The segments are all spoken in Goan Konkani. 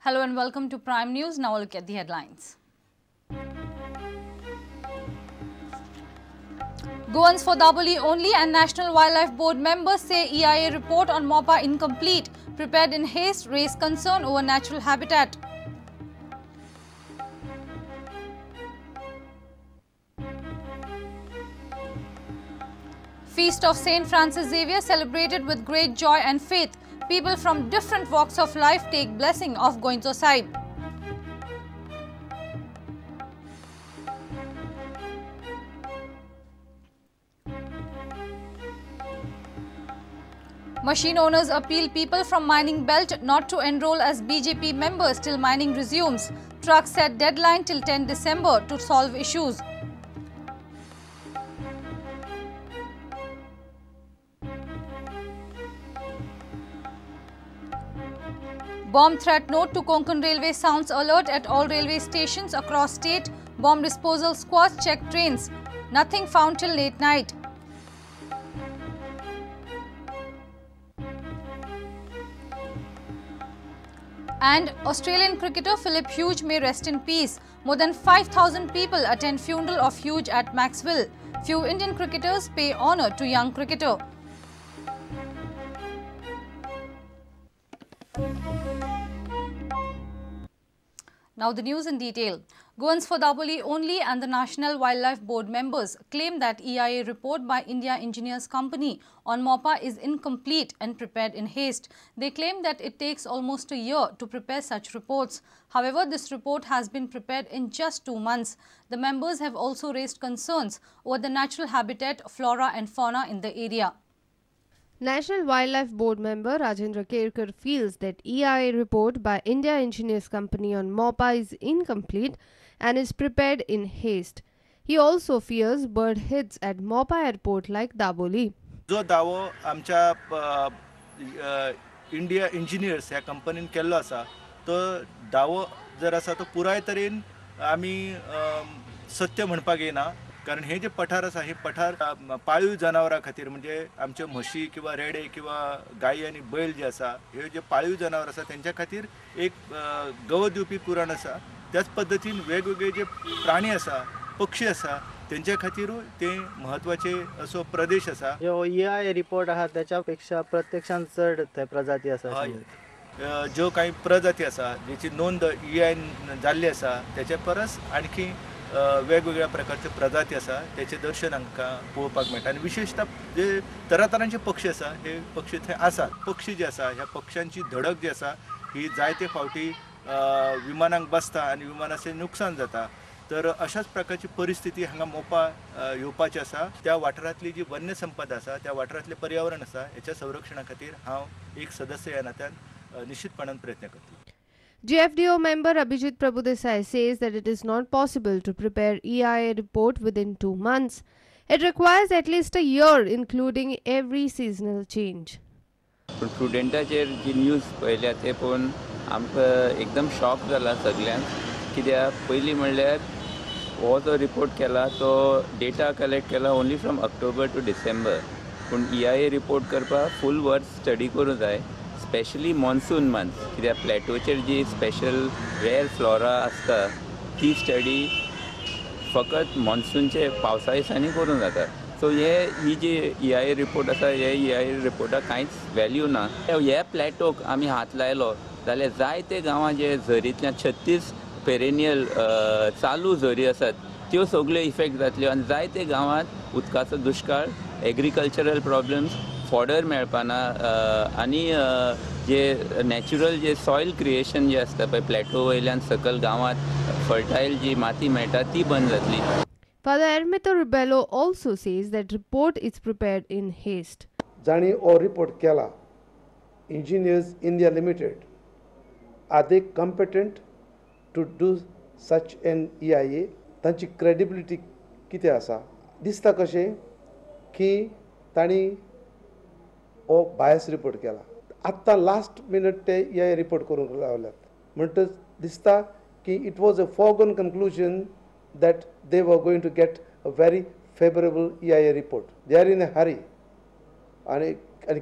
Hello and welcome to Prime News. Now look at the headlines. Goans for Dabolim only and National Wildlife Board members say EIA report on Mopa incomplete. Prepared in haste, raise concern over natural habitat. Feast of St. Francis Xavier celebrated with great joy and faith. People from different walks of life take blessing of Goencho Sahib. Machine owners appeal people from mining belt not to enroll as BJP members till mining resumes. Trucks set deadline till 10 December to solve issues. Bomb threat note to Konkan Railway sounds alert at all railway stations across state. Bomb disposal squads check trains. Nothing found till late night. And Australian cricketer Philip Hughes may rest in peace. More than 5,000 people attend funeral of Hughes at Macksville. Few Indian cricketers pay honour to young cricketer. Now the news in detail. Goans for Dabolim only and the National Wildlife Board members claim that EIA report by India Engineers Company on Mopa is incomplete and prepared in haste. They claim that it takes almost a year to prepare such reports. However, this report has been prepared in just 2 months. The members have also raised concerns over the natural habitat, flora and fauna in the area. National Wildlife Board member Rajendra Kerkar feels that EIA report by India Engineers Company on Mopa is incomplete and is prepared in haste. He also fears bird hits at Mopa airport like Dabolim. जो दावो आमच्या इंडिया इंजिनियर्स ह्या कंपनीन केल्लो आसा तो दावो जर आसा तो पुराय तरेन आमी सत्य म्हणपाक येना, कारण हे जे पठार आसा हे पठार पाळीव जनावरां खातीर म्हणजे आमचे म्हशी किंवा रेडे किंवा गायी आनी बैल जे आसा हे जे पाळीव जनावर आसा तेंच्या खातीर एक गवत दिवपी पुराण आसा. त्याच पद्दतीन वेगवेगळे जे प्राणी आसा, पक्षी आसा तेंच्या खातीरूय ते म्हत्वाचे असो प्रदेश आसा. जो EIA report आहा त्याच्या पेक्षा प्रत्यक्षान चड थंय प्रजाती आसा. ज्यो कांय प्रजाती आसा जेची नोंद EIA जाल्ली आसा तेच्या परस आणखी वेगवेगळ्या प्रकारचे प्रजाती आसा तेचें दर्शन आमकां पळोवपाक मेळटा. आनी विशेशतः जे तरातरांचे पक्षी आसा हे पक्षी थंय आसात. पक्षी जे आसा ह्या पक्ष्यांची धडक जी आसा ही जायते फावटी विमानांक बसता आनी विमानाचें नुकसान जाता. तर अशाच प्रकारची परिस्थिती हांगा मोपा येवपाची आसा. त्या वाठारांतली जी वन्य संपदा आसा, त्या वाठारांतलें पर्यावरण आसा हेच्या संरक्षणा खातीर हांव एक सदस्य ह्या नात्यान निश्चितपणान प्रयत्न करतलो. GFDO member Abhijit Prabhudesai says that it is not possible to prepare EIA report within 2 months. It requires at least a year, including every seasonal change. पूण प्रुडंटाचेर जी न्यूज पळयल्या ते पळोवन आमकां एकदम शॉक जाला सगल्यांक. कित्याक पयलीं म्हणल्यार हो जो रिपोर्ट केला तो डेटा कलेक्ट केला only from October to December. पूण EIA report करपाक फूल वर्स स्टडी करूंक जाय, स्पेशली मॉन्सून मंथ्स. कित्याक प्लॅटोचेर जी स्पेशल रेअर फ्लोरा आसता ती स्टडी फकत मॉन्सूनचे पावसा दिसांनी करूंक जाता. सो हे ही जी EIA report आसा हे EIA रिपोर्टाक कांयच व्हॅल्यू ना. ह्या प्लॅटोक आमी हात लायलो जाल्यार जायते गांवां जे झरींतल्यान 36 पेरेनियल चालू झरी आसात त्यो सगल्यो इफेक्ट जातल्यो आनी जायते गांवांत उदकाचो दुश्काळ, एग्रीकल्चरल प्रॉब्लम्स, फॉडर मेळपाना आनी जे नॅचरल जे सॉयल क्रिएशन जे आसता पळय प्लॅटो वयल्यान सकल गांवांत फर्टायल जी माती मेळटा ती बंद जातली. Father Ermito Rebello also says that report is prepared in haste. जांणी हो रिपोर्ट केला, Engineers India Limited, are they competent to do such an EIA? तांची क्रेडिबिलिटी कितें आसा? दिसता कशें की तांणी हो बायस रिपोर्ट केला. आत्तां लास्ट मिनट ते EIA report करूंक लावल्यात. म्हणटच दिसता की it was a foregone conclusion that they were going to get a very favourable EIA report. They are in a hurry. आनी आनी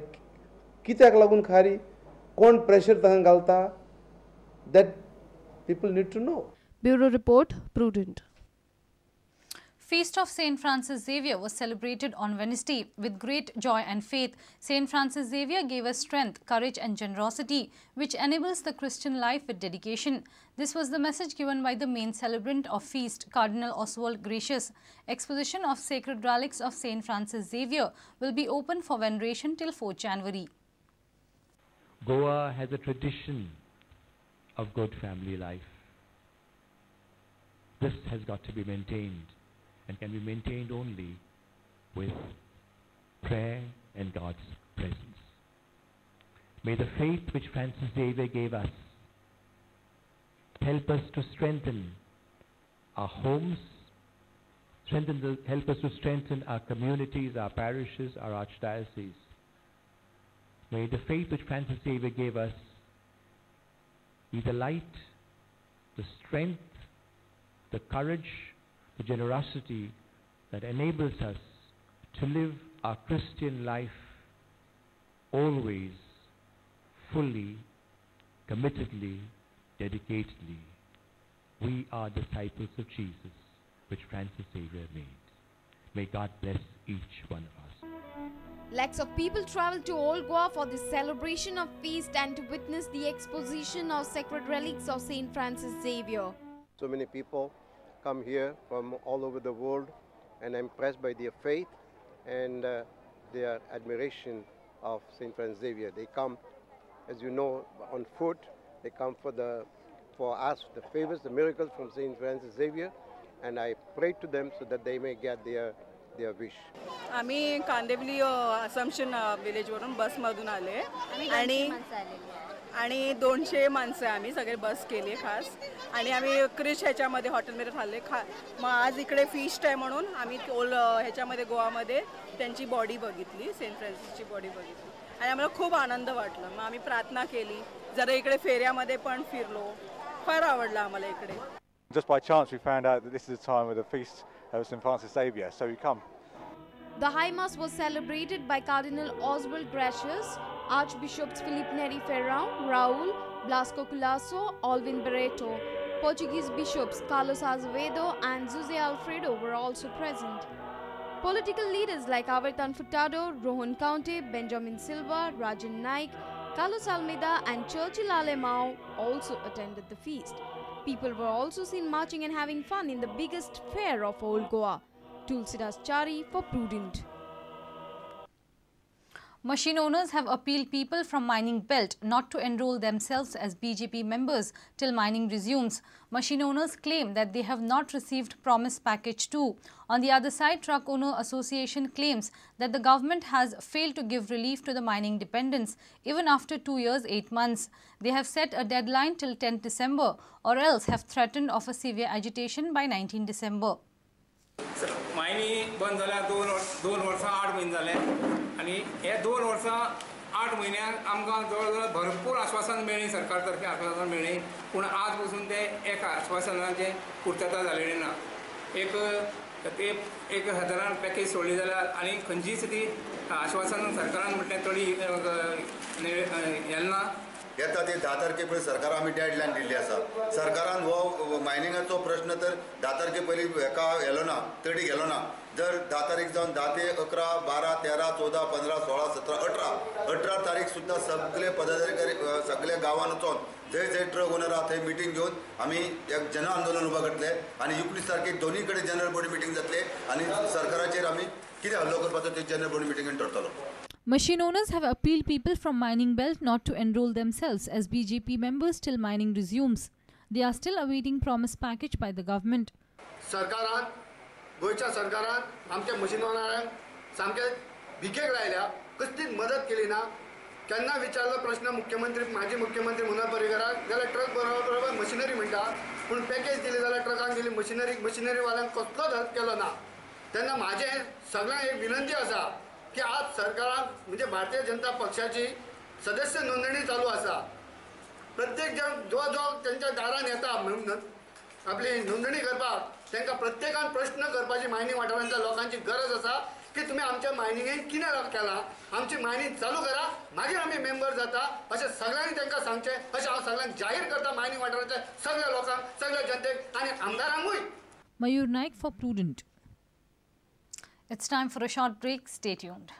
कित्याक लागून हारी, कोण प्रेशर तांकां घालता, That people need to know. Bureau Report, Prudent. Feast of St. Francis Xavier was celebrated on Wednesday with great joy and faith. St. Francis Xavier gave us strength, courage and generosity, which enables the Christian life with dedication. This was the message given by the main celebrant of feast, Cardinal Oswald Gracias. Exposition of sacred relics of St. Francis Xavier will be open for veneration till 4 January. Goa has a tradition of good family life. This has got to be maintained, and can be maintained only with prayer and God's presence. May the faith which Francis Xavier gave us help us to strengthen our homes, help us to strengthen our communities, our parishes, our archdiocese. May the faith which Francis Xavier gave us be the light, the strength, the courage, the generosity that enables us to live our Christian life always, fully, committedly, dedicatedly. We are disciples of Jesus, which Francis Xavier made. May God bless each one of us. Lakhs of people travel to Old Goa for the celebration of feast and to witness the exposition of sacred relics of St. Francis Xavier. So many people come here from all over the world and I'm impressed by their faith and their admiration of St. Francis Xavier. They come, as you know, on foot. They come for us, the favors, the miracles from St. Francis Xavier, and I pray to them so that they may get their wish. आम्ही कांदिवली असम्पशन विलेजवरून बसमधून आले आणि 200 माणसं आम्ही सगळे बस केली खास आणि आम्ही क्रिश ह्याच्यामध्ये हॉटेलमध्ये थांबले. मग आज इकडे फिस्ट आहे म्हणून आम्ही ओल ह्याच्यामध्ये गोवामध्ये त्यांची बॉडी बघितली, सेंट फ्रान्सिसची बॉडी बघितली आणि आम्हाला खूप आनंद वाटला. मग आम्ही प्रार्थना केली, जरा इकडे फेऱ्यामध्ये पण फिरलो, फार आवडलं आम्हाला इकडे. Just by chance we found out that this is a time of the feast of St. Francis Xavier, so we come. The High Mass was celebrated by Cardinal Oswald Gracias, Archbishops Philip Neri Ferrao, Raul Blasco Culasso, Alvin Barreto, Portuguese bishops Carlos Azevedo and Jose Alfredo were also present. Political leaders like Avertan Furtado, Rohan Kaunte, Benjamin Silva, Rajan Naik, Carlos Almeida and Churchill Alemao also attended the feast. People were also seen marching and having fun in the biggest fair of Old Goa. Tulsidas Chari for Prudent. Machine owners have appealed people from mining belt not to enroll themselves as BJP members till mining resumes. Machine owners claim that they have not received promise package 2. On the other side, Truck Owner Association claims that the government has failed to give relief to the mining dependents even after 2 years 8 months. They have set a deadline till 10th December or else have threatened of a severe agitation by 19 December. Mayani बंद जाल्यार दोन वर्सां 8 म्हयने जाले आनी हे 2 वर्सां 8 म्हयन्याक आमकां जवळ जवळ भरपूर आश्वासन मेळ्ळीं, सरकार तर्फे आश्वासन मेळ्ळीं, पूण आज पसून ते एका आश्वासनाचें पुर्तता जालेली ना. एक हजारान पॅकेज सोडली जाल्यार आनी खंयचीच ती आश्वासन सरकारान म्हटल्यार थोडी येना. येता ते 10 तारखे पयलीं सरकारान आमी डेडलायन दिल्ली आसा. सरकारान हो मायनिंगाचो प्रश्न तर 10 तारखे पयलीं हेका गेलो ना, तडी गेलो ना. जर 10 तारीख जावन 10 ते 11, 12, 13, 14, 15, 16, 17, 18 तारीख सुद्दां सगळे पदाधिकारी सगळे गांवान वचोन जंय जंय ट्रक ओनर आहा थंय मिटींग घेवन आमी एक जन आंदोलन उबें करतले आनी 19 तारखेक दोनूय कडेन जनरल बॉडी मिटींग जातले आनी सरकाराचेर आमी कितें हल्लो करपाचो ते जनरल बॉडी मिटिंगेन ठरतलो. Machine owners have appealed people from mining belt not to enroll themselves as BJP members till mining resumes. They are still awaiting promise package by the government. सरकारान, गोंयच्या सरकारान आमच्या मशीन ओनरांक सामके भिकेक लायल्या, कसलीच मदत केली ना. केन्ना विचारलो प्रश्न मुख्यमंत्री, माजी मुख्यमंत्री मनोहर पर्रीकराक जाल्यार ट्रक बरोबर मशिनरी म्हणटा, पूण पॅकेज दिली जाल्यार ट्रकांक दिली मशिनरी, मशिनरीवाल्यांक कसलोच हेल्प केलो ना. तेन्ना म्हाजें सगळ्यांक एक विनंती आसा की आज सरकारान म्हणजे भारतीय जनता पक्षाची सदस्य नोंदणी चालू आसा. प्रत्येक जण जो जो तेंच्या दारान येता आपली नोंदणी करपाक तांकां प्रत्येकान प्रश्न करपाची मायनिंग वाठारांतल्या लोकांनी लोकांची गरज आसा की तुमी आमच्या मायनिंगेन कितें केलां, आमची मायनिंग चालू करा, मागीर आमी मेंबर जाता अशें सगळ्यांनी तांकां सांगचें अशें हांव सगळ्यांक जाहीर करता, मायनिंग वाठारांतल्या सगळ्या लोकांक, सगळ्या जनतेक आनी आमदारांकूय. Mayur Naik for Prudent. It's time for a short break. Stay tuned.